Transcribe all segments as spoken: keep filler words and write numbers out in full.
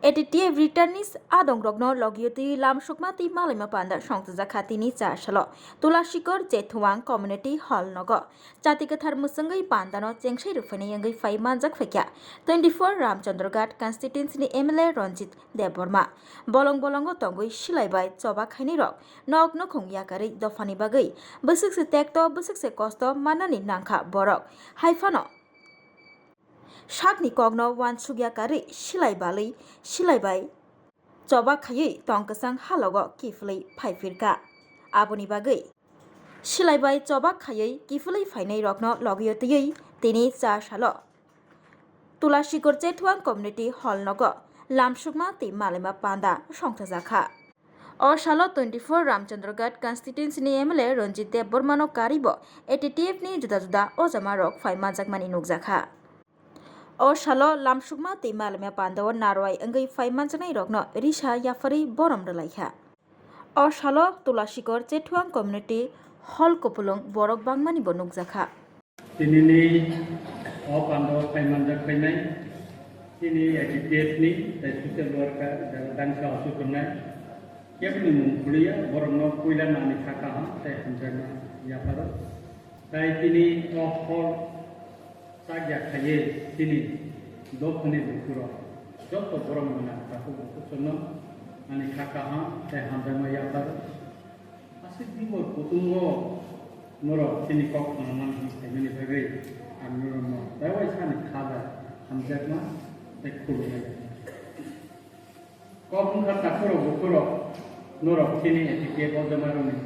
A T T F returnees adongrokno logio twi lamsukma twi malaima panda songchajakha tini cha salo Tulasikor Chethuang Community Hall nogo. Chati kwthar mwswngwi pandano chengsai rwphainai wngwi phai manjak phaikha twenty-four Ramchandraghat constituency ni M L A Ranjit Debbarma. Bolong bolongo tongwi silai bai choba khainai rok nok nukhung yakarwi dophani bagwi bwswk se tekto bwswk se kosto manani nangkha borok. Haiphano sakni kokno uansukya karwi silai balwi silai bai choba khaiwi tong kwchang halogo kiphilwi phai phirkha. Aboni bagwi silai bai choba khaiwi kiphilwi phainai rokno logio twiwi tini cha salo Tulasikor Chethuang Community Hall nogo lamsukma tei malaima panda songchajakha. O salo twenty-four Ramchandraghat constituency ni M L A Ranjit Debbarma no karibo A T T F ni juda juda ojama rok phai manjakmani nukjakha. O salo lamsukma tei malaima pandao narwai wngwi phai manjaknai rokno risa yapharwi borom rwlaikha. O salo Tulasikor Chethuang Community Hall kupulung borok bangmani bo nukjakha. Tinini o pandao phai manjak phainai, tini A T T F ni tei social worker, jara dangsa osu tongnai, keboni mung khuliya, borokno puila nani kha kaham tei hamjakma yapharo. Tai tini o hor chak ya khaiwi tini dophani bukhurok joto borok mwnang takhuk bukhuk chwngno ani kha kaham tei hamjakma yapharo. Aswk bibor kutungo norok chini kok khna man hwn saimani bagwi ang norokno tei waisa ni kha bai hamjakma tei khulumnai. Kok wngkha takhurok bukhurok norok chini A T T F o jamarokni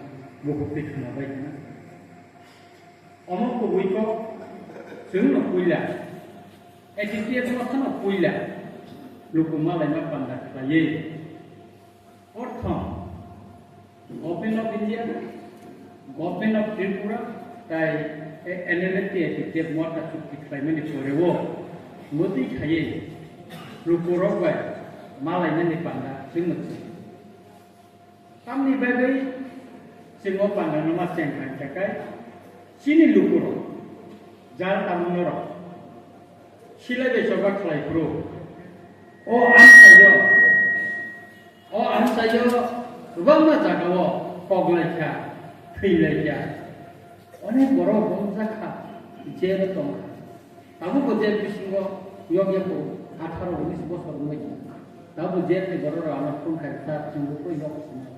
bukhuk twi khna bai hwnna. Omo kubui kok chwngno puila, A T T F no phano puila luku malaima panda khlaiwi. Prothom, Government of India, Government of Tripura, tai N L F T A T T F Motha chukti khlaimani poreo, mwtwi khaiwi lukurok bai malainani panda chwngno chwng. Tamni bagwi chwng o pandano ma cheng kha hwnkhe kai chini lukurok, jal tamo norok silai bai choba khlai phuru o amchaio, o amchaio kwbangma jagao kok lai kha, thwi lai kha, onek borok romjak kha, jail o tong kha. Tabukbo jail bisingo yok yapo atharo unis bosor wngwi tongo. Tabukbo jail ni borok rok ano phone khai kha, chwngbo phai yok swngo.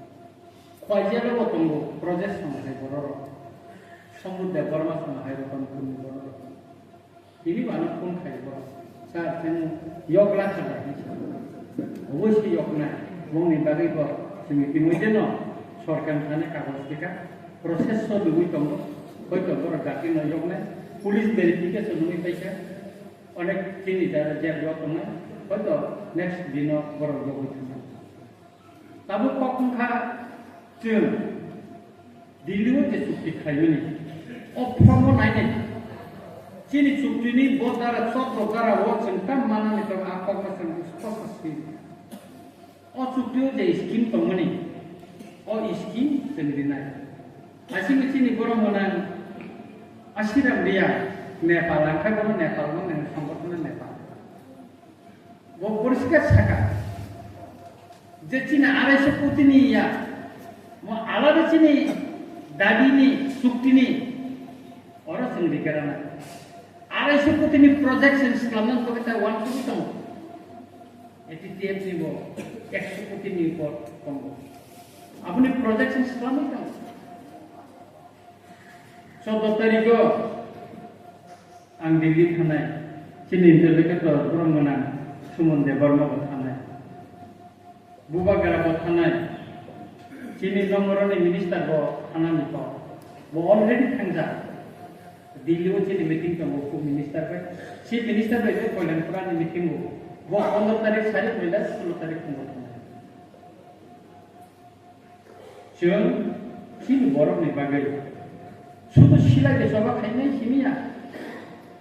Khwai jail o bo tongo, Brajesh song hai borok rok. Sambudip Debbarma song hai rok, Ratan Pur ni borok rok. Tini bo ano phone khai borok. Sir, chwng yok la kha da hinwi sa. Obviously yok nai. Bongni bagwi bo chwngni twi mui jeno sorkar thani kagoj tikha. Process so dugwi tongo. Hoito borok jati no yok nai. Police verification wngwi paikha. Onek chini jara jail o tongnai. Hoito next dino borok yogwi thangnai. Tabuk kok wngkha chwng Delhi o je chukti khlaimani. O form o nainai. Chini chukti ni bo dara chotro dara o chwng tam manani tong a kok no chwng spot swi. O chukti o je scheme tongmani, o scheme chwng rinai. Aswk chini borok mwnang Ashiram Reang, Nepal, ang khe bono Nepal mano, nang songkothono Nepal. Bo poriskar saka je chini arai so koti ni ya, mo alada chini dabi ni, chukti ni, oro chwng rikarana. Arai so koti ni project chwng swlamna bagwi ta one koti tongo. A T T F ni bo ekso koti ni upor tongo. Aboni project ni swlamwi tongo. Choudo tarikh o ang Delhi thanai, chini interlocutor borok gwnang Suman Debbarma bo thanai. Bubagra bo thanai, chini nongoroni minister bo thanani kok. Bo already thangjak. Delhi o chini meeting tongo, Chief Minister bai. Chief Minister bai je Kalyanpura ni meeting o. Bo pondro tarik sari phaila, solo tarik phungo thanai. Chwng chini borokni bagwi sudu silai de choba khainai simi ya.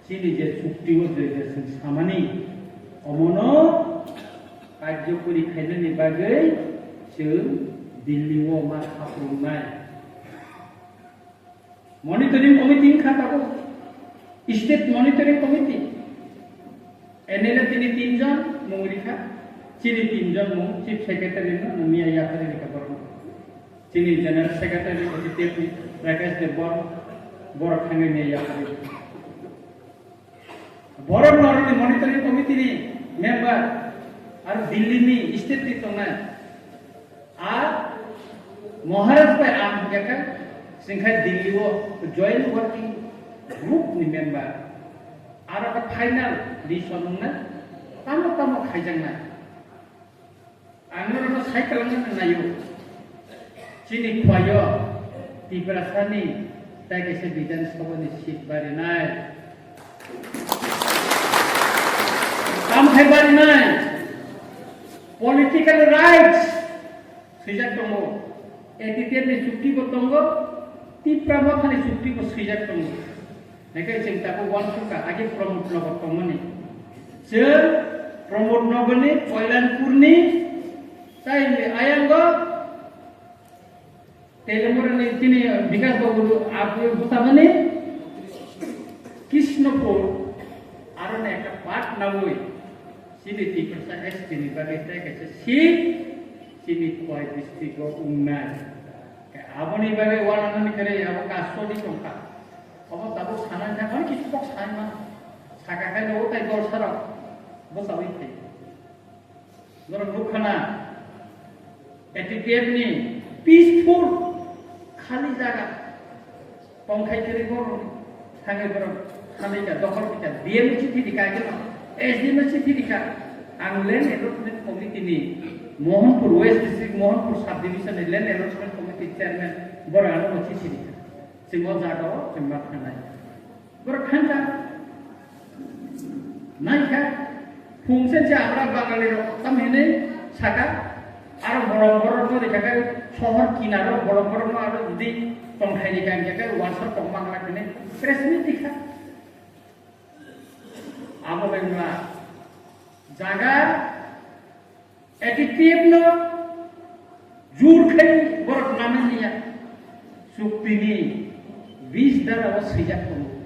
Chini je chukti o je je chwng samani, omono karjokori khainani bagwi chwng Delhi o ma khaprwngnai. Monitoring committee wngkha tabuk, State Monitoring Committee, M L A tini tinjon mung rikha, Chini tinjon mung, Chief Secretary no, no miya yapharwi rikha borok. Chini General Secretary, Executive ni Rakesh Debbarma, borok thangwi miya yapharwi. Borok norokni Monitoring Committee ni member, aro Delhi ni state ni tongnai. Ar Maharaj bai ang hwnkhe khe, chwng khe Delhi o Joint Working Group ni member. Aro khe final decision wngnai, tamo tamo khaijaknai. Ang norokno sai kwlangna naio. Chini khwlaio Tiprasani tei kaisa Bidhan Sabha ni seat barinai. Kam khai barinai. Political rights swijak tongo. A T T F ni chukti bo tongo, Tipra Motha ni chukti bo swijak tongo. Hingke chwng tabuk uansukha, age Pramod Nagar tongmani. Chwng Pramod Nagar ni Koilanpur ni, tei ni ayango Telemura ni chini Bikas Babu apu bwsamani Krishnapur, aro na ekta part nawi chini Tiprasa S T ni bagwi tei kaisa seat chini Khowai district o wngnai. Aboni bagwi uanani kwrwi abo kaso di tongkha. Obo tabuk sanai thangmani kisu kok sanai mano. Saka khe nogo tai dol sarok bwchaui thai. Norok nukha na, A T T F ni peaceful khali jaga tongthai kwrwi borok thangwi borok khamwi ka dokhol kha, D M no chithi rikha, S D M no chithi rikha. Ang Land Allotment Committee ni Mohanpur West District, Mohanpur Sub Division ni Land Allotment Committee Chairman, borok ano chithi rikha. Chwng o jaga o chwng ma thangnai. Borok khan kha, nai kha, phung se se abra Bangali rok tam hinwi saka, aro borok borok no rikha khe sohor kinaro borok borok no aro jodi tongthai ni kan khe wasor tong mangla hinwi press meet rikha. Abo bai wngla jaga A T T F no jur khai borok nana niya. Chukti ni bis dara o swijak tongo.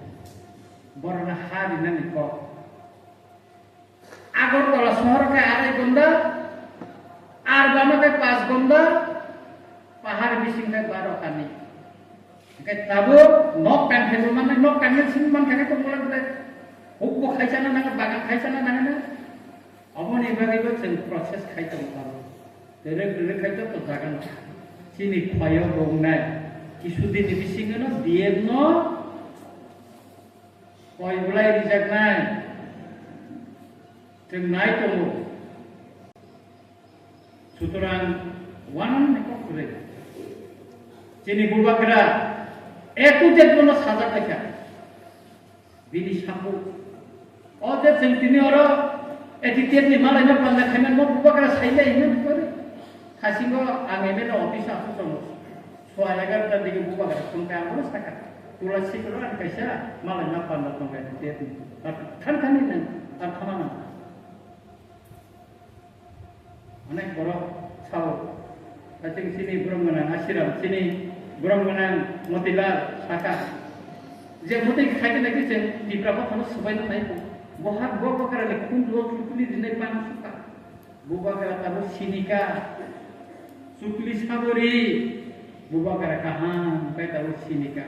Borok no ha rinani kok. Agartala sohor khe arai gonda, Arbano khe pas gonda, pahar bising khe baro kami. Hingke tabuk nok tangkhaima mannai, nok tangkhe simi mankha khe tongmani belai hukbo khaisana nango, bagan khaisana nango na. Oboni bagwibo chwng process khai tongo tabuk. Rwrwk rwrwk khai tongo jaga no. Chini khoyo rongnai. Kisudini bisingo no D M no koi belai rijaknai. Chwng nai tongo. Sutorang uanani kok kwrwi. Chini bubagra A to Z bono sajak laikha. Bini sambu. O je chwng tini oro A T T F ni malaino panda khaimani mo bubagra sailai hinwi kwrwi. Thasingo ang M L A office o aswk tongo. Sua egarota digi bubagra tongkha ang bono sakha. Tula sikoro ang kaisa malaino panda tongo A T T F ni. Thanthani nang, thanthana nang. Onek borok sao, tei chini borom gwnang Asiram, chini borom gwnang Motilal saka, je motwi khaikhe naikhe chwng Tipra Mothano swbaino nai kho. Bo ha bo bagrani khunju o chukli rinai bang sukha. Bo bagra tabuk sinika, chukli sabori, bo bagra kaham khe tabuk sinika.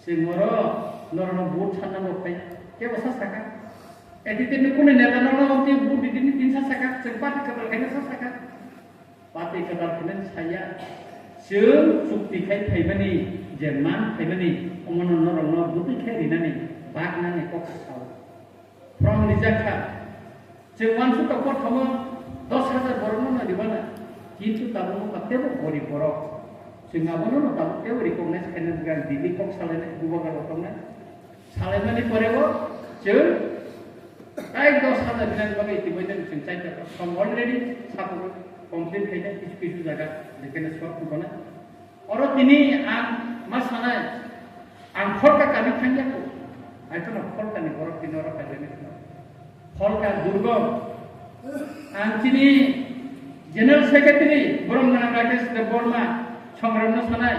Chwng oro norokno vote sanna bo phai. Kebo sa saka? A T T F ni kunu neta norokno tei vote ridini tin sa saka? Chwng party kwtal khaina sa saka? Party kwtal khaina saya. Chwng chukti khai phaimani, je man phaimani, omono norokno bwtwi khai rinani, baknani kok sao. From rijak kha. Chwng uansukha kothoma dos hajar borokno no ribana. Kintu tabukno ba teibo gorib borok. Chwng abono no tabuk teibo recognize khaina bwkha Delhi kok salainai bubagra rok tongnai. Salaimani porebo chwng tai dos hajar rinani bagwi itimoi chwng chaita song already support complete khainai kisu kisu jaga jekheno swk tongkha na. Oro tini ang ma sanai, ang Kholka kami thangya ko. Ai kono Kholka ni borok tini oro kailaini kono. Kholka Durgom. Ang chini General Secretary borom gwnang Rakesh Debbarma Songramno sanai.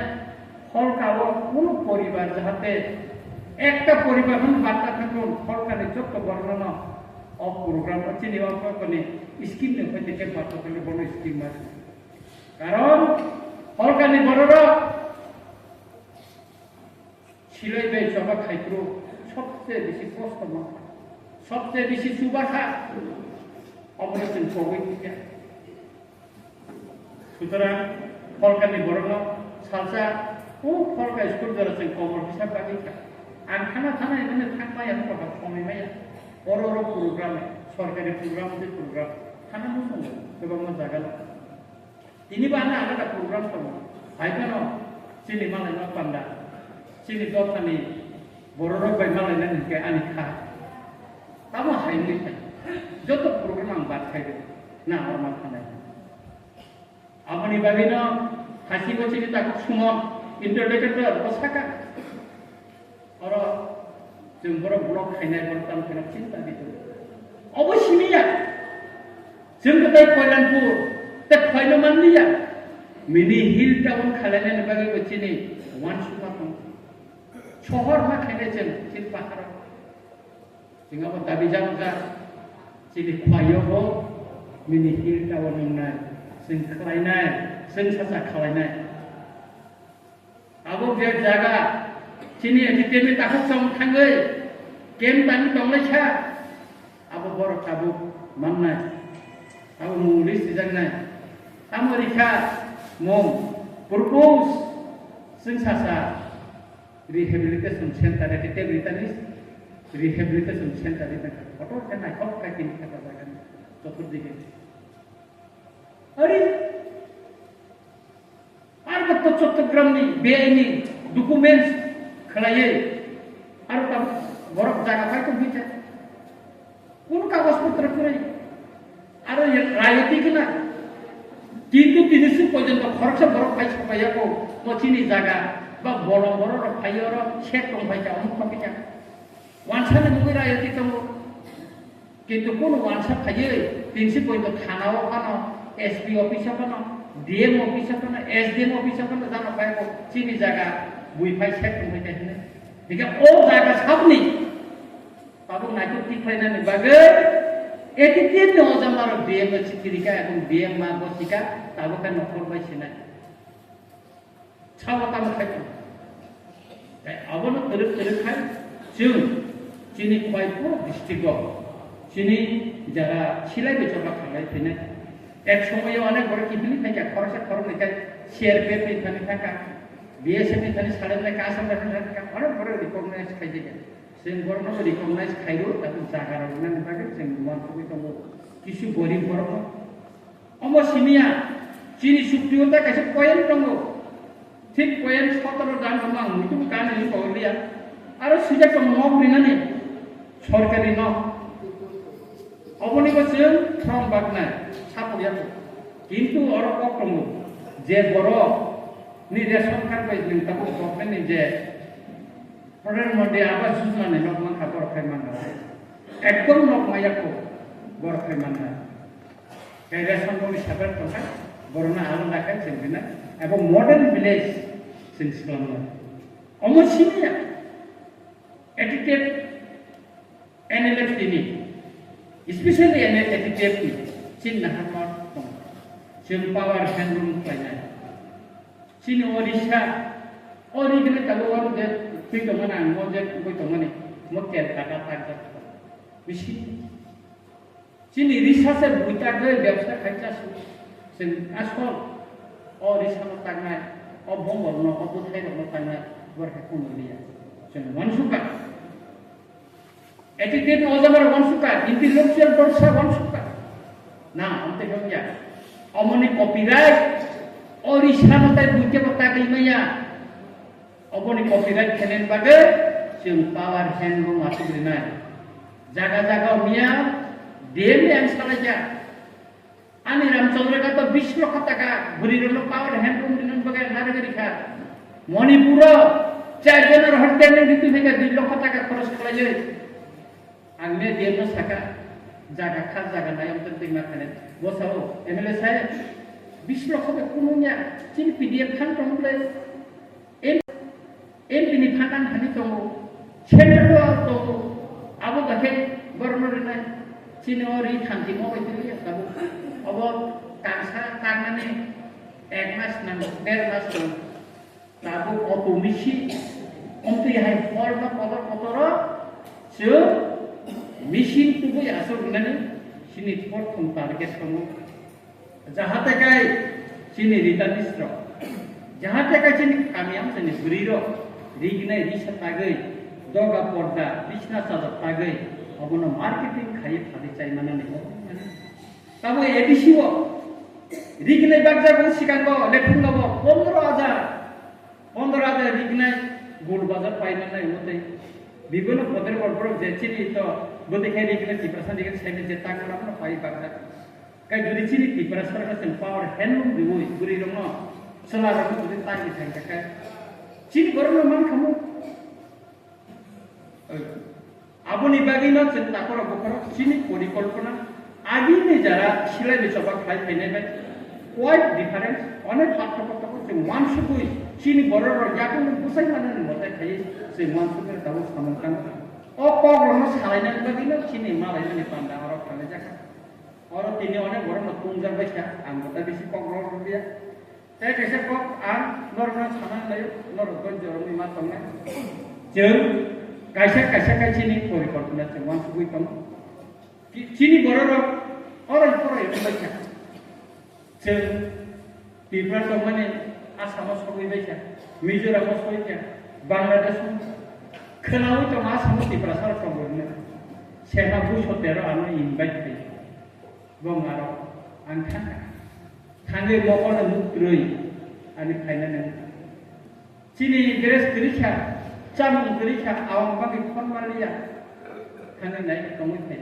Kholka o kuno poribar jahate ekta poribar hwn batta thangkon Kholka ni jotto borokno no O program o chini o kok ni scheme ni hoite ke bato kali bono scheme ma. Karon horkar ni bororok silai bai choba khaipru sobse bisi kosto ma, sobse bisi chuba kha. Omo chwng kogwi thikya. Sutorang, horkar ni borokno salsa, o horkar school jora chwng komor hisab bagwi kha. Ang thana thana hwnwi thang maya, wngkha somoi maya. Oro oro program, sorkari program, tei program. Thana muchungo, kwbangma jaga no. Tini bo ano alada program tongo. Hai phano, chini malai no panda. Chini dophani bororok bai malainani hinkhe ani kha. Tamo hai wngwi phai. Joto program ang bad khai rw. Na, oro ma thanai. Aboni bagwino hasibo chini takhuk Suman, interlocutor, o saka. Oro chwng borok block khainai, borok tamo khainai chinta di tongo. Obo simi ya. Chwng kwtai Koilanpur, tei khaino manliya. Mini hill town khalainani bagwi bo chini uansukma tongo. Sohor ma khainai chwng, chini paharo. Chwng abo dabi jang jak, chini khwlaiyo bo mini hill town wngnai, chwng khlainai, chwng sacha khlainai. Abo bek jaga, chini A D C ni takhuk chong thangwi, camp tangwi tonglaisa, abo borok tabuk mannai, abo mung list rijaknai. Tamo rikha mung, purpose, chwng sacha. Rehabilitation center, ekhe tei Britani rehabilitation center ni tangkha. Kotor khe naithok khe tini khe o jaga ni choturbike. Ari, Parbotto Chattogram ni B I ni documents khlaiwi, aro tam borok jaga pai tong hija. Kono kagoj potro kwrwi. Aro ye rayoti gwnang. Kintu tini suk porjonto khoroksa borok pai sapai yago, mo chini jaga ba bolong borok rok phaiwi oro sek tong pai kha, omuk tong kha. Wansani mungwi rayoti tongo. Kintu kono wansa phaiwi tini suk porjonto thana o phano, S P office o phano, D M office o phano, S D M office o phano jana phaibo chini jaga bui phai sek tong pai kha hinwi. Hingke o jaga sabni Tabuk naithok tikhlainani bagwi A D C ni ojama rok D M no chithi rikha ebong D M ma bo sika tabuk khe nokhor bai sinai. Sabo tamo khai tong. Tai abono twrwk twrwk khai chwng chini Khwlai puro district o chini jara silai bai choba khanglai phainai. Ek somoyo onek borok kiphilwi phaikha, khoroksa khoroknwi khai C R P F ni thani thangkha, B S F ni thani sadoknai, Assam Rifles ni thani thangkha, onek borok recognize khaijak. Chwng borokno recognize khaio, tabuk jaga rok nani bagwi chwng uansugwi tongo. Kisu gorib borokno. Omo simiya, chini sukti o ta kaisa point tongo. Thik point sotoro dan omo ang muitu kani ni kok liya. Aro sijak tong nok rinani, sorkari nok. Oboni bo chwng from baknai, sapok yapo. Kintu oro kok tongo, je borok ni ration card bai nwng tabuk government ni je Pradhan Mantri Awas Yojana ni nok mankha borok khai mangala. Ekdom nok maya kho borok khai mangala. Kai ration bo ni separate tongkha, borok na alada khai chwng rinai. Abo model village chwng swlamnai. Omo simiya attitude N L F T ni, especially N L F T ni, chini naharma tong. Chwng power handloom khlainai. Chini Odisha, o region ni tabuk o je twi tongmani, ang o je twi tongmani, mo Kolkata tak jak. Bisi. Chini risa se buita goi bebsa khaisa su. Chwng asol o risa no tangnai, o bongor no, o bwthai rok no tangnai, bor khe kuno liya. Chwng uansukha. Attitude no ojama rok uansukha, intellectual dorsa uansukha. Na, amte hwnkya. Omoni copyright, o risa no tai buita bo tagwi maya. Oboni copyright khenani bagwi chwng power handloom aswk rinai. Jaga jaga miya D M ni ang salaikha. Ani Ramchandra ga to bish lokho taka bwrwi rokno power handloom rinani bagwi ang narwgwi rikha. Manipur o char jonar hotel ni ritu theka dui lokho taka khoros khlaiwi. Ang le D M no saka, jaga kha, jaga nai, amtwk twi ma khanai. Bo sao, M L A saheb, bish lokho bai kunu ya, chini P D F phan tong ble, M-, M P ni phan ang thani tongo, center o tongo, abo ba khe borno rinai. Chini o ri thanti mo bai twi tabuk. Obo kangsa tangnani ek mas nango, der mas nango. Tabuk auto machine, omtwi hai hor ba kotor kotoro chwng machine tubui aswk wngnani chini prothom target tongo. Jahate kai chini returnees rok, jahate kai chini kami amchaini bwrwi rok rignai risa tagwi, doga porda, bisna chajak tagwi, obono marketing khaiwi phatwi chai manani. Tamo A D C o rignai bakjago sikango lephungo bo pondro hajar, pondro hajar rignai gul bazar pai manai omo tei bibino poder borok je chini to bwtwi khai rignai Tiprasa rignai semi je tangmano pai bakjak. Kai jodi chini Tiprasa rok chwng power handloom riwi bwrwi rokno chwla rokno jodi tangwi thang kha kai chini borokno man khamu. Aboni bagwino chwng takhorok bukharok chini porikolpona agini jara silaibai choba khlai phainai bai quite difference, onek pathoko toko chwng uansugwi chini bororok yakungni bwsai manani mote khaiwi chwng uansugwi tabuk samung tangkha. O kokrokno salainani bagwino chini malainani panda oro khlaijak kha. Oro tini onek borokno tungjakbaikha, ang bo ta bisi kokrok rwliya. Tei kaisa kok ang norokno sana laio, norok dhorjo rwngwi ma tongnai. Chwng kaisa kaisa khe chini porikolpona chwng uansugwi tongo. Ki-, chini bororok oroi poroi wngbaikha. Chwng Tripura tongmani Assamo sogwi baikha, Mizoramo sogwi kha, Bangladesh khwnawi tongo Assamo Tiprasarok tongo hwnwi. Sema buiso tero ano invite khlai. Bong aro ang thangkha. Thangwi mokolno nuk twrwi ani khainani wngkha. Chini dress kwrwi kha, chamung kwrwi kha, aboni bagwi khorma liya. Thangwi nai tongwi phai.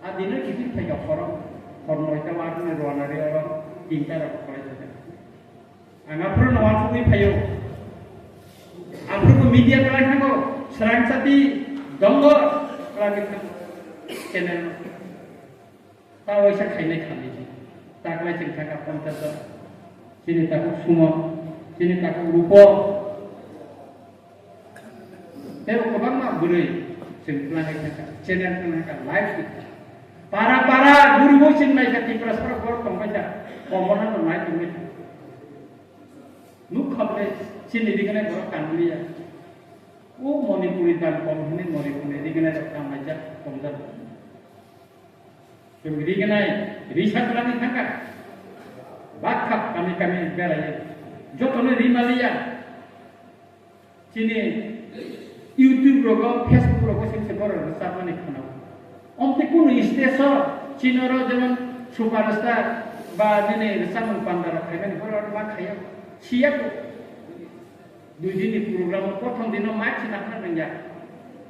A dino kiphil phaikha khorok, khor noita warni rwna ri oro tinta rok khoroi thangkha. Ang aphuru no wansugwi phaio. Aphuru media twlang thango, srang sati, dongor, twlangwi thango. Channel no. Ta waisa khainai khamni di. Taklai chwng thangkha ponchash jon. Chini takhuk sumo, chini takhuk rupo. Tei kwbangma bwrwi chwng twlangwi thangkha. Channel twlang kha, live twlang kha. Para para guribo chwng naikha, Tiprasarok borok tongbaikha. Komono no nai tongbaikha. Nuk kha bwle chini rignai borok kanliya. O Manipuri dan kom hwnwi Manipurni rignai rok kanlaijak tongjak. Chwng rignai risa twlangwi thangkha. Bakha kami kami beraiwi. Jotono rimaliya. Chini YouTube rogo, Facebook rogo singse borok rwchapmani khwnao. Omtwi kunu stage o chini oro jemon superstar ba nini rwchapmung panda rok khaimani borok ma khaio. Siya ko. Dui din ni program o, prothom dino mic se nahar nangya.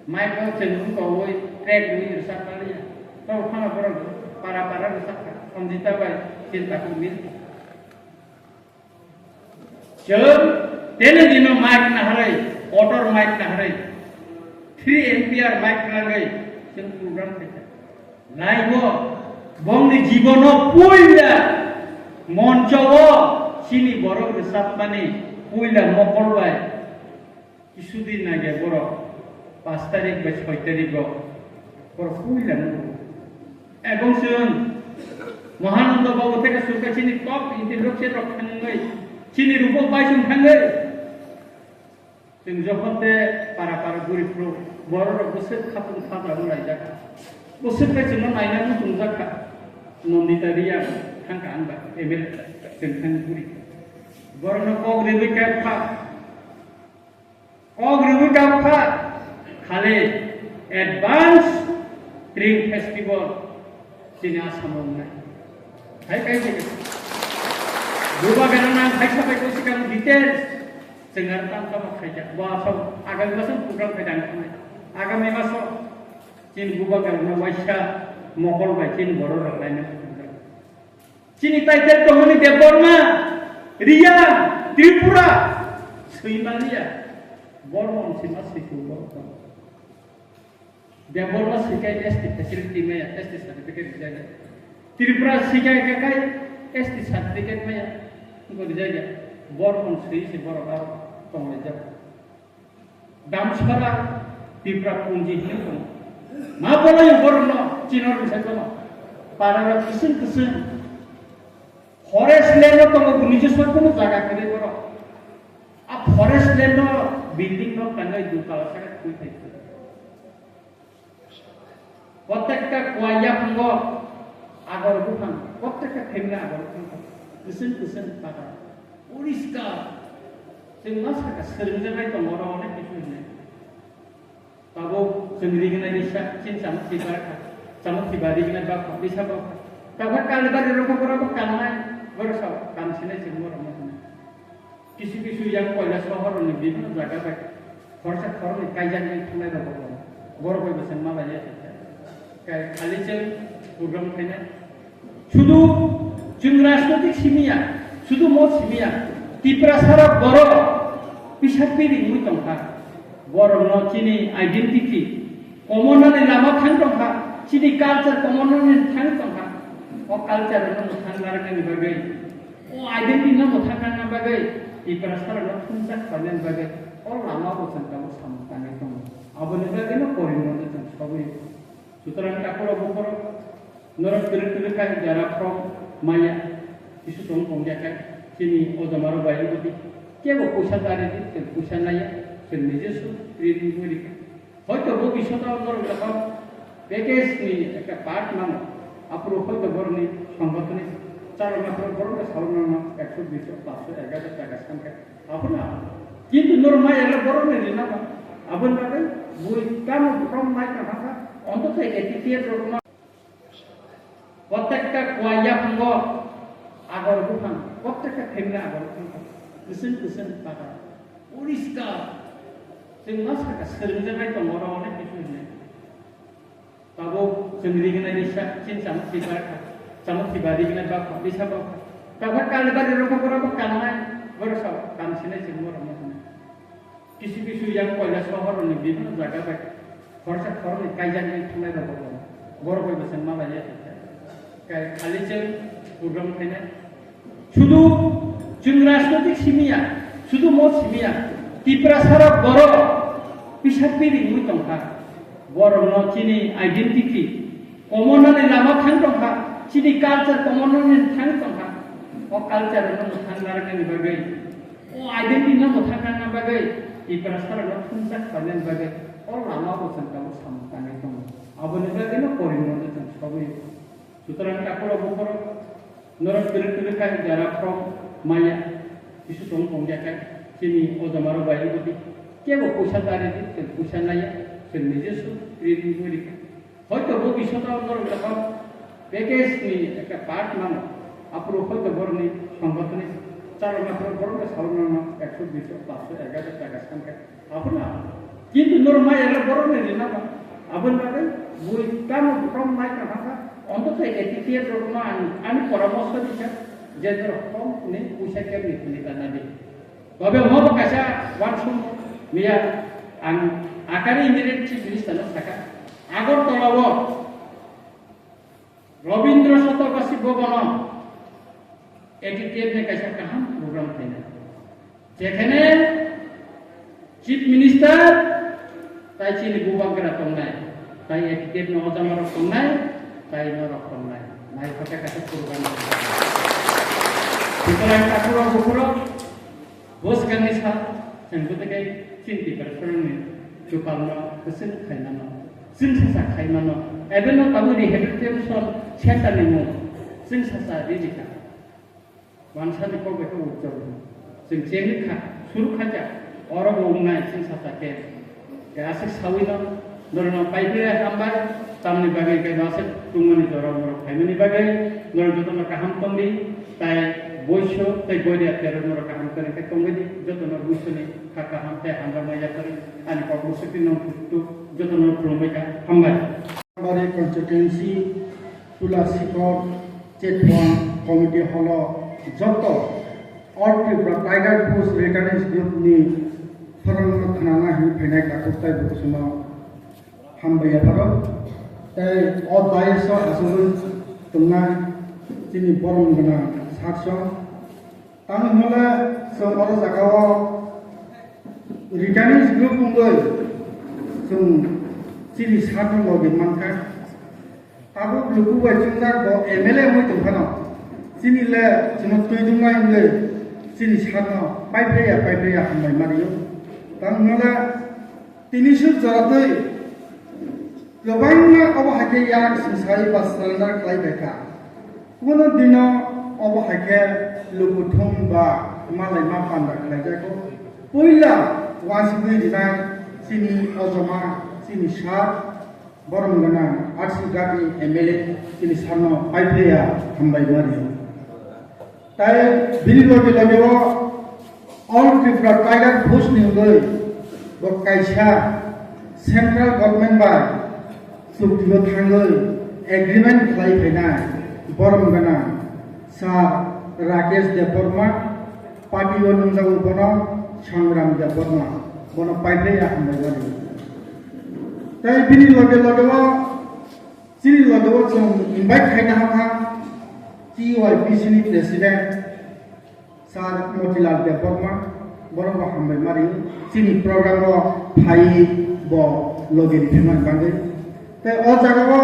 Mic o chwng wngkha oi track rwi rwchap paliya. Tei phano borok para para rwchap kha. Sanjita bai Chinta Kumil. Chwng tene dino mic naharwi, motor mic naharwi, three ampere mic nangwi chwng program khaikha. Naibo, bongni jibono puila moncho o chini borok rwchapmani puila mokol bai kisu din nage borok pash tarik bai soi tarik o borok puila nugo. Ebong chwng Mahananda Babu theke surka chini top intellectual rok thangwi chini rupo bai chwng thangwi. Chwng jokhon te para para guri phuru borok rok bwswk khatung khaja wng laijak. Bwswk bai chwngno naina muchungjak kha. Nandita Riya thang kha ang ba M L A chwng thang guri. Borok no kok riwi kha kha. Kok riwi kha kha. Khali advance Spring Festival chini Assam o wngnai. Hai kai se. Bubagra nang hai sabai ko sikang details. Chwng ar tam tamo khaijak. Bo asok agami maso program khai dang khanai. Agami maso chini bubagra no waisa mokol bai chini borok rok laina. Chini title tongmani Debbarma, Riya, Tripura, Swimalia. Bormon sima swiku borok tong. Debbarma sikai S T facility maya, S T certificate rijak. Tripura sikai kakai S T certificate maya, wngkha rijak. Bormon swi se borok aro tonglaijak. Damsara Tipra Punji hinwi tongo. Ma bolai borokno Chino ringsa kono. Para rok kising kising. Forest land no tongo, nijoswa kono jaga kwrwi borok. A forest land no building no tangai dutala saka thui thai. Protekta kwaya phungo agor buphang, protekta family agor buphang. Kising kising taka. Poriskar. Chwng ma saka swrwngjaknai tongo oro onek kisu hinwi. Tabuk chwng rignai risa, chini chamung thwi bakha, chamung thwi ba rignai bakha, risa bakha. Tabuk kalibari rokha borok bo kamnai, borok sao kam sinai chwng borok no hwnwi. Kisu kisu yang koila sohor ni bibhinno jaga bai khorsa khorni kaijak ni thangnai rok bo borok bai bwswng malai ya. Kai khali chwng program khainai. Sudu chwng rajnotik simiya, sudu mo simiya, Tiprasa rok borok pisa piring mui tongkha. Borok no chini identity, komornani lama thang tongkha, chini culture komornani thang tongkha. O culture no thang narwknani bagwi, o identity no thang narwkna bagwi, Tiprasa rok no thumjak khlainani bagwi, o lama bo chwng tabuk samung tangnai tongo. Aboni bagwi no porimorto chwng sogwi. Sutrang takuro bukhoro norok twrwk twrwk kha jara from maya kisu tong tong ya kha chini ojamaro bai rwdi kebo puisa dari di chwng puisa naya chwng nijosw rini guri kha hoito bo bisoto norok jakham package ni ekta part mano aphuru hoito boroni songgothoni chalo makhoro borok saunano ekso bish paanch so egaroh taka sankha aphuru na kintu norok maya le borokni rina ba aboni bagwi bui tamo from mai tongkha. Ontoto A P T F rokno protekta kwaya phungo agor buphang, protekta family agor buphang, kwswng kwswng taka. Poriskar. Chwng ma saka swrwngjaknai tongo oro onek kisu hinwi. Tabuk chwng rignai risa, chini chamung thwi bakha, chamung thwi ba rignai bakha, risa bakha. Tabuk kalibari rokha borok bo kamnai, borok sao kam sinai chwng borok no hwnwi. Kisu kisu yang koila sohor ni bibhinno jaga bai khorsa khorni kaijak ni thangnai rok bo borok bai bwswng malai ya. Kai khali chwng program khainai. Sudu chwng rajnotik simiya, sudu mo simiya, Tiprasa rok borok pisa piring mui tongkha. Borok no chini identity, komornani lama thang tongkha, chini culture komornani thang tongkha. O culture no thang narwknani bagwi O identity no mwthang nangna bagwi Tiprasa rok no thumjak khlainani bagwi o lama bo chwng tabuk samung tangnai tongo. Aboni bagwi no porimorto chwng sogwi. Sutrang takuro bukhoro norok twrwk twrwk kha jara from maya kisu tong tong ya kha chini ojamaro bai rwdi kebo puisa dari di chwng puisa naya chwng nijosw rini guri kha. Hoito bo bisoto borok jakham package ni ekta part mano, aphuru hoito borokni songgothoni chalo makhoro borok saunano ekso bish, paanch so egaroh taka sankha. Aphuru na, kintu norok maya le borokni rina ba. Aboni bagwi bui tamo from mai tongkha, ontoto A P T F rokno ang ani poramorsho rikha, je norok kom ni puisa kebni khwlwi tanadi. Tobe omo bo kaisa uansukmung miya ang akari engineering chief minister no sakha, Agartala o Rabindra Satabarsik Bhavan o A T T F ni kaisa kaham program khainai. Jekhane chief minister tai chini bubagra tongnai, tai A T T F ni ojamarok tongnai, tai norok tongnai. Nai khe kaisa program. Sutrang takuro bukhuro Bwskangni sal chwng bwtwi khe chini Tiprasarokni chupalno kwchwng khaimano, chwngsasa khaimano, ebeno tabuk rehabilitation centerni mung chwngsasa rijikha. Wansani kok bai khe ujjol chwng chengwi kha, suru khacha, oro bo wngnai chwngsasa khe. Khe aswk sawino norokno paiphirai hambai, tamni bagwi khe aswk tungmani jora borok phaimani bagwi norok jotono kaham tongdi, tai boiso tei goiria terok norok kaham kwrwng khe tongwi di, jotono boisoni kha kaham tei hamjakma yapharwi ani kok musuktwi nong thuktu jotono khulumbai kha, hambai. Bari constituency Tulasikhor Chetwang Committee Hall o joto All Tripura Tiger Force Retirees Group ni pharangno khnana hinwi phainai takhuk tei bukusuno hambai yapharo. Tei o dais o achugwi tongnai chini borom gwnang sakso. Tamni hwnle chwng oro jaga o retirees group wngwi chwng chini sakno logi mankha. Abo luku bai chungjak bo M L A wngwi tong phano, chini le chwngno twi dungna wngwi chini sakno paiphlaiya, paiphlaiya hambai ma rio. Tang wngmale tini suk jora twi kwbangma obo hai khe yak swngsai ba surrender khlai bai kha. Kuno dino obo hai khe luku thum ba malai ma panda khlai jai kho. Puila wansugwi rinai chini ojoma, chini sir, borom gwnang R C Ghat ni M L A chini sir no paiphlaiya hambai ma rio. Tai bini loge loge o All Tripura Tiger Force ni wngwi bo kaisa central government bai chukti o thangwi agreement khlai phainai borom gwnang Sir Rakesh Debbarma, party o nungjago bono Sangram Debbarma, bono paiphlaiya hambai ma rio. Tai bini loge loge o chini loge o chwng invite khaina hakha T Y P C ni president Sir Motilal Debbarma, borok bo hambai ma rio. Chini program o phai bo loge ri phaimani bagwi. Tei o jaga o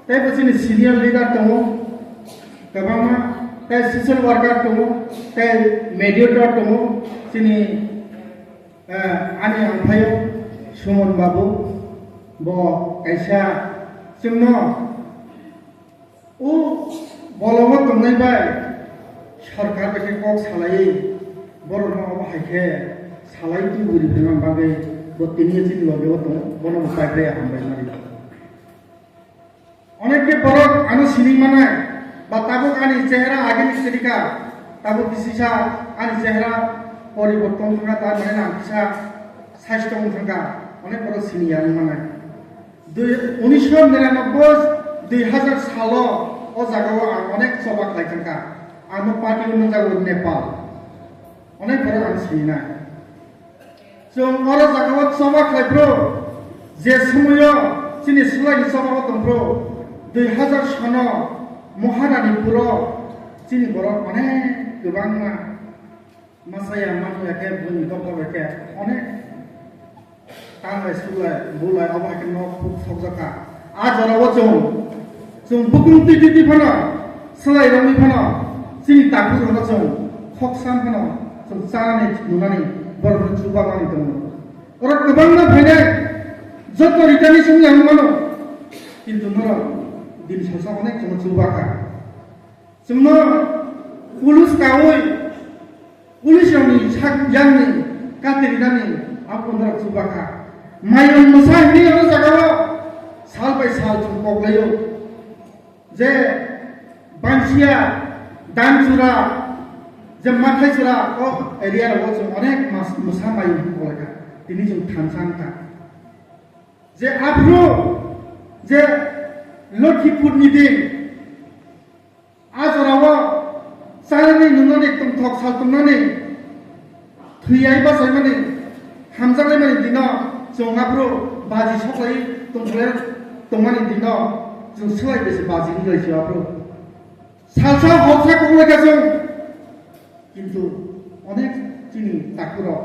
tei bo chini senior leader tongo, kwbangma tei social worker tongo, tei mediator tongo, chini, eh, ani amphaio Suman Babu, bo kaisa chwngno o bolongo tongnai bai sorkar bai khe kok salaiwi borokno obo hai khe salai tuburi phaima bagwi bo tini chini loge o tongo, bono bo paiphlaiya hambai ma rio. Onek khe borok ano sini manai ba tabuk ani chehra agini sirika, tabuk kisisa ani chehra poriborton thangkha, ta mane nang kisa saisto wng thangkha, onek borok sini ya wng manai. Dui, unisho niranobboi, dui hazar salo o jaga o ang onek choba khlai thangkha. Ano party o nungjago Nepal. Onek borok ang sinai. Chwng oro jaga o choba khlai phuru, je somoyo chini swlaini choba o tong phuru, dui hazar sono Maharani puro chini borok onek kwbangma Masaya manliya khe buini doktor bai khe onek tanglai sulai bulai obo hai khe nok phuk sokjak kha. A jora o chwng, chwng bukung twi twi twi phano, swlai romwi phano, chini takhuk rokno chwng khoksan phano chwng chanani nunani borokno chubamani tongo. Oro kwbangma phainai joto ritani chwng yang mano, kintu norok din salsa onek chwngno chuba kha. Chwngno police kaui, police rokni sak yakni katirinani abo norok chubakha. Mayung mwsa hinwi oro jagao sal bai sal chwng koklaio. Je Bansia, Danchura, je Mathaisura o area rogo chwng onek mas-, mwsa mayung koklaikha. Tini chwng thansa wngkha. Je aphuru je Lokhipurni din, a jorao chanani nungnani tongthok sal tongnani thwiyai bachaimani hamjaknaimani dino chwng aphuru baji soklai tongthole tongmani dino chwng swlai bese baji wnglaisio aphuru. Salsa horsa kokloikha chwng. Kintu onek chini takhurok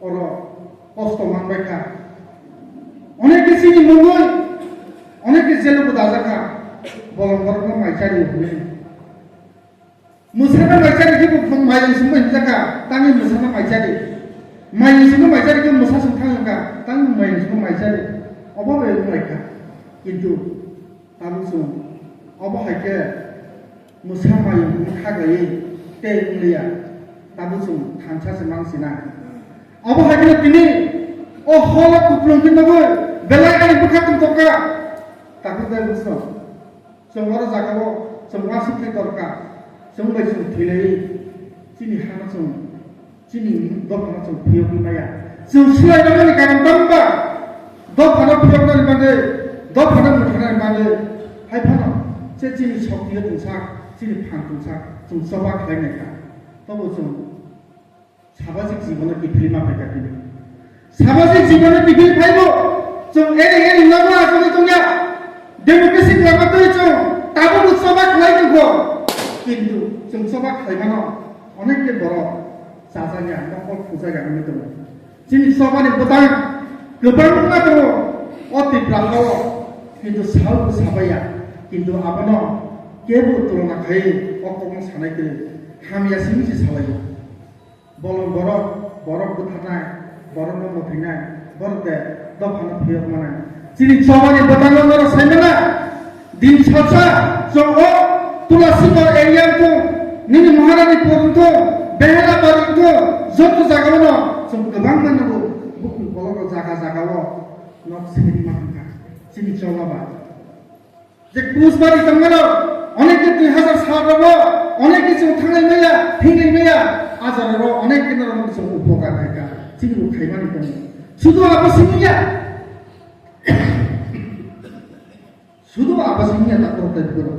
oro kosto manbaikha. Onek khe chini mungwi, onek khe jelo bo dajakha. Bolong borokno maichari hwnwi. Mwsano maichari khe bo mayung songbo hinjakha, tangwi mwsano maichari. Mayung songbo maichari khe mwsa song thang wngkha, tangwi mayung songbo maichari. Obo bai wnglaikha. Kintu tabuk chwng obo hai khe mwsa mayung wngwi khaklaiwi tei wngliya, tabuk chwng thansa se mang sinai. Obo hai kheno tini o holo kuplung khe nugwi belai ani bwkha tongthok kha. Tabuk tei bwswk chwng oro jagao chwng uansuk khe dorkar, chwng bai chwng thwilaiwi chini hano chwng Chini dophano chwng phiyogwi maya. Chwng swlaijaknani karon tamo ba? Dophano phiyoknani bagwi, dophano mwthanani bagwi. Hai phano se chini shokti o tongsa, chini phan tongsa, chwng choba khlai nai kha. Tobo chwng sabajik jibono kiphilwi ma phai kha tini. Sabajik jibono kiphilwi phaibo chwng eri eri nangma achugwi tongya. Democracy ni lama twi chwng tabukbo choba khlai tongkho. Kintu chwng choba khlai mano. Onek khe borok chajakya, mokol thujakya wngwi tongo. Chini chobani bwtang kwbangma tongo o Tripura hao, kintu sal bo sabaiya. Kintu abono kebo tulona khai o kokno sanai kwrwi, hamya simi se salaio. Bolong borok, borok bwtharnai, borokno mwthwinai, borok de dophano phiyok manai. Chini chobani bwtango norok sai mano, din salsa chwng o Tulasikor area wngthung, nini Maharani Pur wngthung, Behera Bari wngthung, joto jagao no chwng kwbangma nugo, bukhuk bolongo jaga jagao nok seri ma thangkha. Chini choba ba. Je Kusbari tongmano, onek ke dui hazar sal rogo, onek ke chwng thanglai maya, thinglai maya, ajara ro onek ke norok chwng upokar khaikha, chini bo khaimani tongo. Sudu abo simi ya. Sudu abo simi ya ta korok tai bukoro.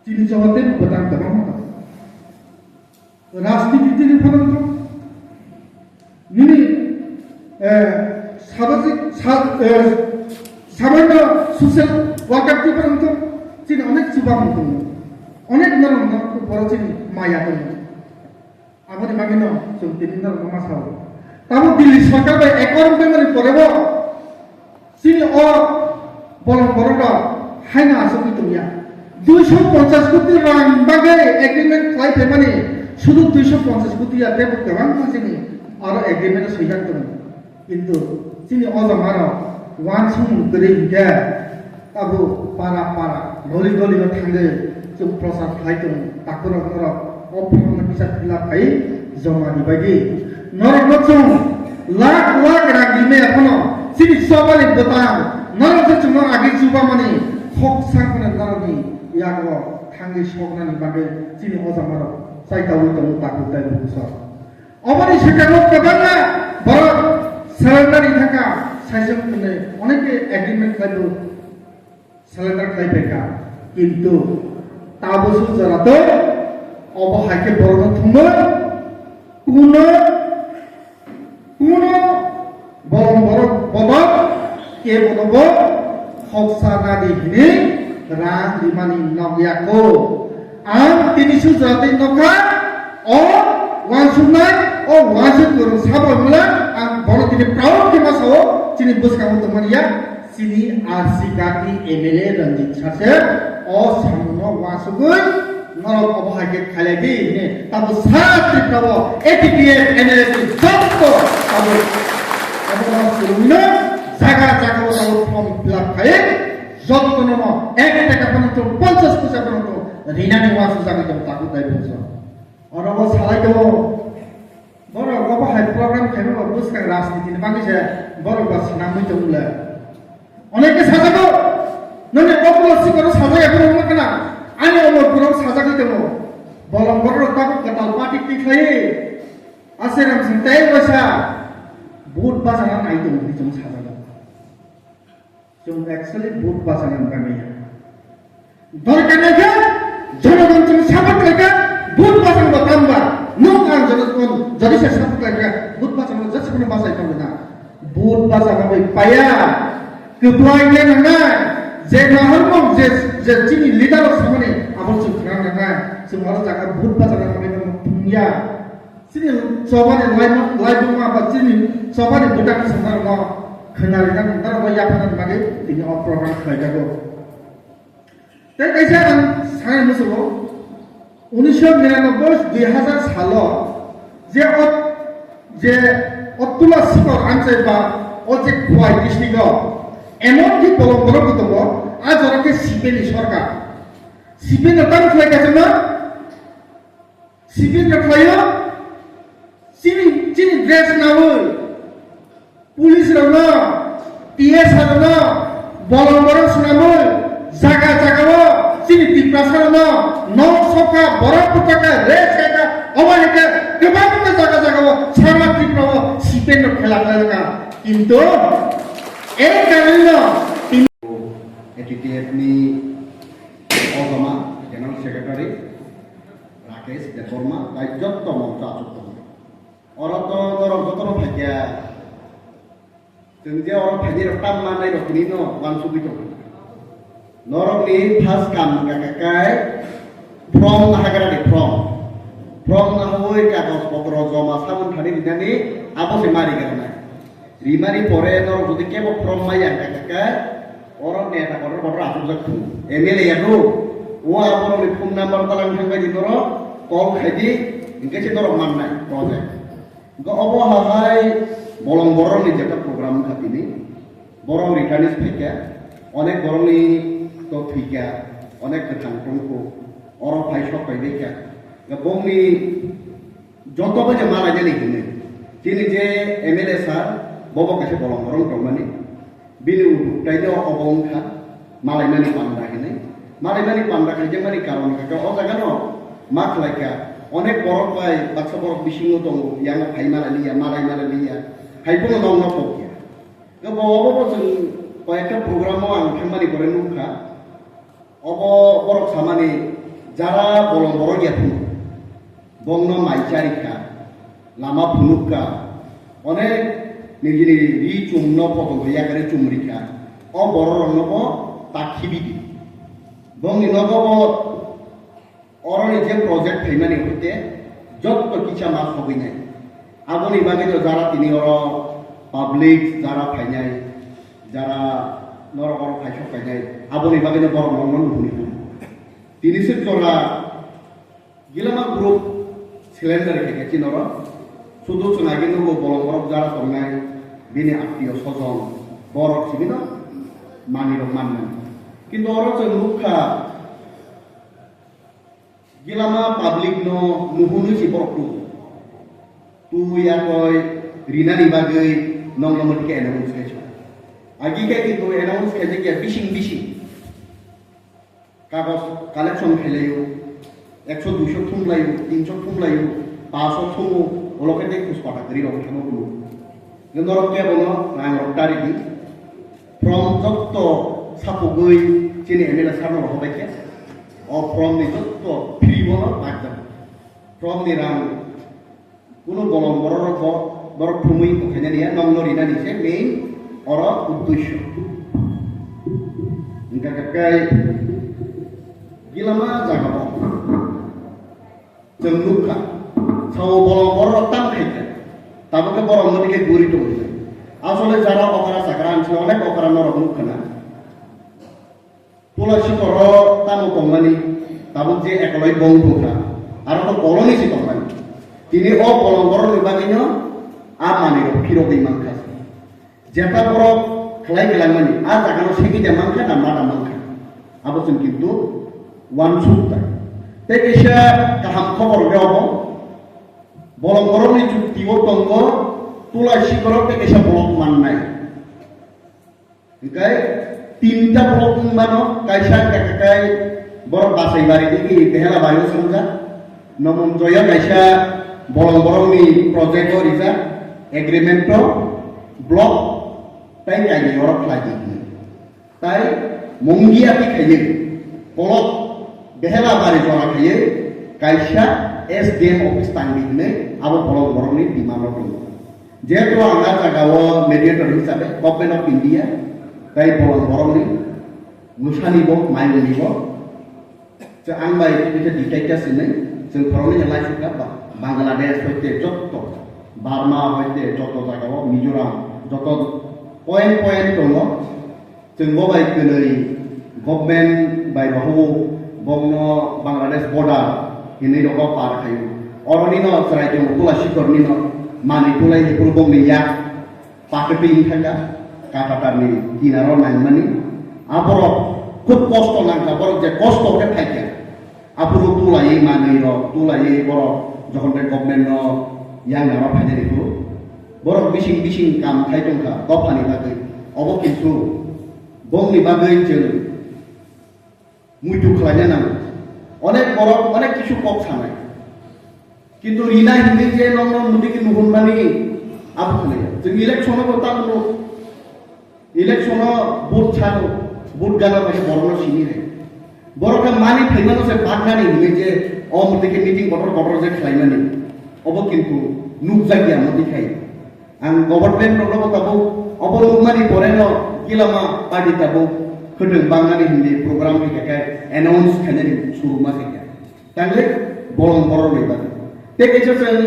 Chini jawab tei bo tang kwbangma tongo. Rajniti tini phano wngkha. Nini, eh, sabaji-, sa-, eh, sabaino social worker tini phano wngkha. Chini onek chuba wngkha. Onek norok no borok chini maya tongo. Aboni bagwino chwng tini norok no ma sao. Tamo Delhi sorkar bai accord wngmani porebo, chini o bolong borok rok haino aswk wngwi tongya. Duiso ponchas koti rang bagwi agreement khlai phaimani, sudu duiso ponchas koti ya teibo kwbangma chini aro agreement o swijak tongo. Kintu chini o jama rok uansukmung kwrwi hinkhe abo para para, goli goli o thangwi chwng prochar khlai tongo. Takhurok norok o form no kisa fill up khai joma di bagwi. Norok no chwng lakh lakh rang rimaya phano chini chobani bwtang norok je chwngno agi chubamani khoksa phano norokni yago thangwi soknani bagwi chini o jama rok chaitaui tongo takhuk tei bwswk. Oboni swkango kwbangma borok surrender ni thangkha, saisung hwnwi onekni agreement khlaibo surrender khlai phaikha, kintu tabuk jora to obo hai khe borokno thumwi kuno, kuno bolong borok bodol kebono bo khoksa nadi hwnwi rang rimani nokya kho. Ang tini sujatwi nokha, o uansuknai, o uansuk kwrwng sabo wngla, ang bono tini proud khe ma sao, chini bwskango tongmani ya, chini R C Ghat ni M L A Ranjit Sarse, o samungno uansugwi norok obo hai khe khailai di hwnwi, tamo sa Tripura o A P P F M L A ni joto tamo, tamo swrwngno jaga jaga o tamo form fill up khai, jotono ek taka phano tong, ponchas poisa phano tong, rinani uansuk jagwi tong takhuk dai bwswk. Oro bo salai tongo. Borok obo hai program khaima bo bwskang rajniti ni bagwi se borok bo swnamwi tongo le. Onekhe sajago, nini oklo sikoro sajak ya borok wngkha na, ani omor borok sajagwi tongo. Bolong borok tabuk kwtal party tikhlai, Ase Ramsing tei waisa vote bachana nai tongo hinwi chwng sajago. Chwng actually vote bachana nangya. Dorkar nangkha, jonogon chwng support khlaikha, vote bachang bo tamba. Nwng ang jonogon jodi se support khlaikha, vote bachang bo just kono bachai tongna. Vote bachang bai paya. Kwplai khe nangnai, je nahormung, je, je chini leader rok samani, abo chwng khna nangnai. Chwng oro jaga vote bachana nangmani thungya. Chini chobani laima-, laibuma ba chini chobani bwtang sanarokno khwnarina, norokno yapharnani bagwi tini o program khlaijago. Tei kaisa ang sanai muchungo, unisho niranoboi dui hazar salo je o, je o Tula Sikor amchai ba o je Khowai district o emon ki bolong borok bo tongo, a jora khe C P M ni sorkar. C P M no tamo khlai kaisa ma? Civil rok khlaio, chini, chini dress naui, police rokno, T S R rokno, bolong borok swnamwi, jaga jagao chini Tiprasa rokno nok sokha, borok bwchakha, rape khaikha, obo hai khe kwbangma jaga jagao sama Tripura o C P M rok khela khlaikha. Kintu ei karonno A T T F ni Ogama, General Secretary, Rakesh Debbarma, tai jotto moncho achuk tongo. Oro to norok jotono phaikha. Chwng je oro phainai rok tam manai rok tini no uansugwi tongo. Norokni first kam wngkha khe kai from hagra ni from. From nahawi kagoj potro joma samung thani rinani abo se mari granai. Rimani pore norok jodi kebo from maya wngkha khe kai Oro neta kotor kotor achukjak thung. M L A ya do. O aborokni phone number talang thangbai di norok, call khai di, hinkhe se norok mannai project. Hinkhe obo hahai bolong borokni jeta program wngkha tini. Borok returnees phaikha, onek borokni to thwikha, onek kwthang tongkho, oro phai sok phaibaikha. Hinkhe bongni joto bai je malainani hinwi. Chini je M L A sir, bobo kaisa bolong borok tongmani. Bini utuk tai no obo wngkha, malaimani panda hinwi. Malaimani panda khaijakmani karon kha khe o jaga no ma khlai kha. Onek borok bai baksa borok bisingo tongo, yango phai malai liya, malai malai liya. Hai phano nokno pokya. Khe bo obo bo chwng koyekta program o ang thangmani pore nukha. Obo borok samani jara bolong borok ya phunu. Bongno mai charikha, lama phunukha, onek nijini ri chumno photo yakari chumrikha. O borok rokno bo ta khibidi. Bongni nogo bo oroni je project phaimani hoite jotto kisa ma sogwinai. Aboni bagwi no jara tini oro public jara phainai, jara norok oro phaisok phainai, aboni bagwi no borok rokno nuhuni phuru. Tini se jora Gilama group cylinder khe khe chini oro sudu chwng agi nugo bolong borok jara tongnai bini attiyo sojon borok sibino manwi rok mannai. Kintu oro chwng nukha Gilama public no nuhunwi si borok tu. Tu yakoi rinani bagwi nokno motike announce khe. Agi khe kintu announce khe je bising bising. Kagoj collection khlailaio, ekso duiso thumlaio, tinso thumlaio, paso thumo, olo khe tei khus pata kwrwi rok thangma kulo. Norok kebono rang rok dari di. From jotto sapugwi chini M L A sir no rohor bai khe. O from ni jotto free bono bajak. From ni rang Kuno bolong borok rok bo borok thumwi tongkhainani ya, nokno rinani se main oro uddesyo. Hingkha khe kai gilama jaga bo chwng nukha, sao bolong borok rok tamo khaikha, tabuk khe borok no dikhe guri tongwi. Asole jara okra chakra ang sino onek okra norok nukha na. Tula sikoro tamo tongmani, tabuk je ekoloi bong tongkha, aro to koloni si tongmani. Tini o bolong borokni bagwino a manwirok phirogwi mankha. Jeta borok khlai kwlangmani, a jagano segwi de mankha na ma da mankha, abo chwng kintu uansuk ta. Tei kaisa kaham khobor hwnkhe obo, bolong borokni chukti o tongo tula sikoro tei kaisa bolong mannai. Hingkai tinta borok wngmano, kaisa hingka khe kai borok Basaibari digi Behelabari o swngjak. Nomonjoya kaisa bolong borokni project o rijak, agreement o block tai kainwi oro khlai di hwnwi. Tai Mongia ti khaiwi kolok Behelabari jora khaiwi kaisa S D M office tangdi hwnwi abo bolong borokni demand rok tongo. Jehetu ang a jaga o mediator hisabe Government of India tai bolong borokni mwsani bo mayungni bo je ang bai kisa detail ta sinai chwng khoroknwi je laisukha ba Bangladesh hoite jotto, Burma hoite jotto jaga o, Mizoram jotto point point tongo. Chwng bo bai kwnwi government bai rohor bokno Bangladesh border hinwi rogo par khaio. Oroni no chwrai tongo tula sikorni no manwi tulai hephuru bokni yak paketwi wngkha kha katatarni kinaro naimani. Aborok khub kosto nangkha, borok je kosto khe phaikha. Aphuru tulaiwi manwi rok, tulaiwi borok jokhon tei government no yang naro phainani phuru borok bising bising kam khai tongkha dophani bagwi. Obo kintu bongni bagwi chwng muitu khlaina nango. Onek borok onek kisu kok sanai. Kintu rina hinwi je nokno muti ki nuhunmani abo khlaiya. Chwng election o bo tamo Election o vote chalo, vote gana bai borokno sini hai. Borok khe mani phaimano se baknani hinwi je o mwtwi khe meeting kotor kotor je khlaimani. Obo kintu nukjakya mwtwi khai. Ang government rokno bo tabuk obo nukmani pore no gilama party tabuk khwtwng bangnani hinwi program khe khe announce khainani suruma khe khe. Tangwi bolong borok ni bagwi. Tei kaisa chwng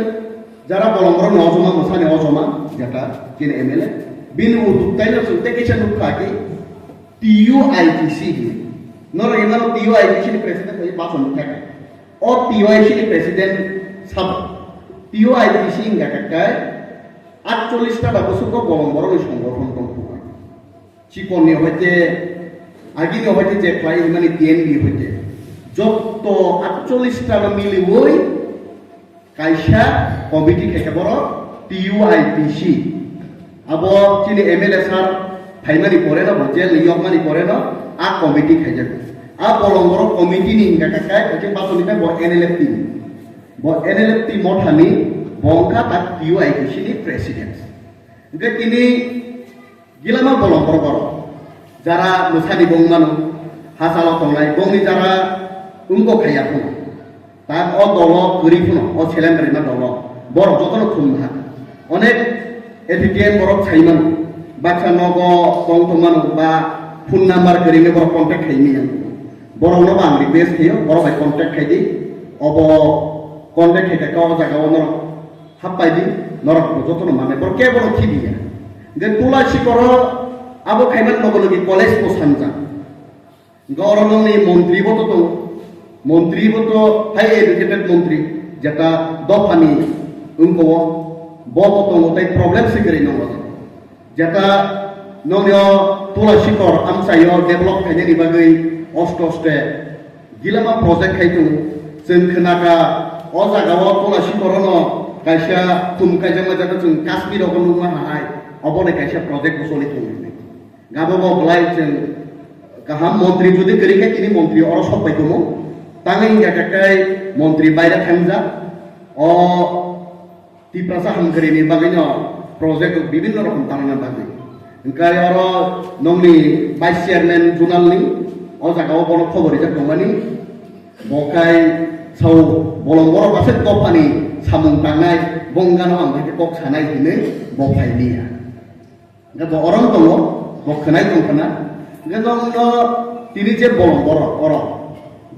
jara bolong borok ni ojoma mwsani ojoma jeta chini M L A. Bini utuk taino chwng tei kaisa nukha ki T U I T C hino. Norok emano T U I T C ni president bai bason thaka. O T U I T C ni president sabo. T U I T C hingka khe aatchollish ta da bwswk o bolong borok ni songgothon tong phuka. Chikon ni hoite, agi ni hoite je khlai hwnmani T N B hoite. Jotto aatchollish ta no miliwi kaisa committee khaikha borok T U I T C. Abo chini M L A sir phaimani pore no bo jail ni yokmani pore no a committee khaijago. A bolong borok committee ni hingka khe kai, hwnkhe bason ni bo N L F T ni. Bo N L F T mothani bo wngkha ta T U I T C ni president. Hwnkhe tini gilama bolong borok borok. Jara mwsani bong mano, hasalo tongnai, bongni jara wngkok khaiya phano. Ta o dolo kwrwi phano, o seleng rwma dolo. Borok jotono thum ha. Onek A P T M borok sai mano. Baksa nogo tong tong mano ba phone number kwrwi borok contact khai manya. Borokno bo ang request khaio, borok bai contact khai di. Obo contact khai kha o jaga o norok happai di, norok bo jotono manai, borok kebo no khibiya. Hwnkhe Tula Sikoro abo khaimani loge loge college bo sanjak. Hwnkhe oro nongni montri bo to tongo, montri bo to hai educated montri, jeta dophani wngko o, bo bo tongo tei problem se kwrwi nongo. Jeta nongni o Tula Sikor amchaio develop khainani bagwi oste oste gilama project khai tongo. Chwng khnakha o jaga o Tula Sikorono kaisa khum kaijakma jaga chwng Kashmir o nukma hai, oboni kaisa project bo choli tongo hinwi. Gabo bo belai chwng kaham montri jodi kwrwi khe tini montri oro sok bai tongo. Tangwi hingkha khe montri baire thangjak. O Tiprasa hamkari ni bagwi no project rok bibinno rokom tangnai bagwi. Hwnkhe oro nongni vice chairman zonal ni o jaga o bono khobor rijak tongmani. Bo khai sao bolong borok aswk dophani samung tangnai, bongano ang khe kok sanai hinwi bo phai liya. Hwnkhe bo orom tongo, bo khwnai tong khna. Hwnkhe nongno tini je bolong borok oro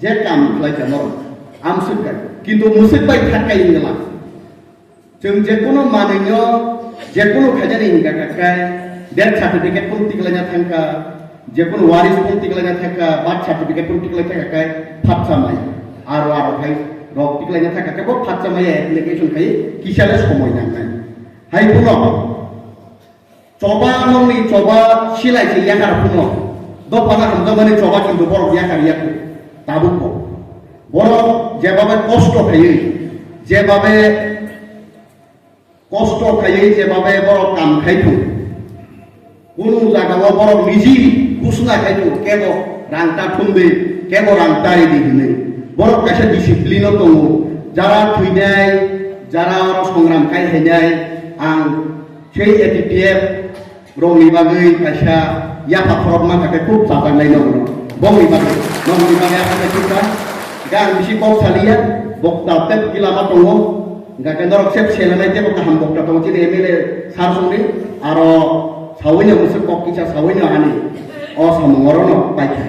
je kam khlai kha norok amswk kha. Kintu mwswk bai thak kai wngla. Chwng je kono manwino, je kono khainani hingka kha khai, death certificate phano tiklaina thangkha, je kono waris phano tiklaina thangkha, birth certificate phano tiklai thangkha khai, phatsa mai. Aro aro khai rok tiklaina thangkha khai bo phatsa mai application khai kisale somoi nangnai. Hai phano choba nongni choba silai se yakar phano. Dophano hamjakmani choba kintu borok yakar yakho. Tabukbo. Borok jebabe kosto khaiwi, jebabe kosto khaiwi, jebabe borok kam khai thung. Kunu jagao borok niji kusna khai thung, kebo rang ta thumdi, kebo rang ta ridi hinwi. Borok kaisa discipline o tongo. Jara thwinai, jara oro songram khai hainai, ang sei A T T F rokni bagwi kaisa yapha khorokma kha khe khub chajaknai nokno. Bongni bagwi, nokni bagwi yapha khe khub kha. Hingkhe ang bisi kok saliya, bokta tei gila ma tongo. Hingkha khe norok sep selanai teibo kaham bokta tongo chini M L A sir songni. Aro sawino bwswk kok kisa sawino ani o samung orono paikha.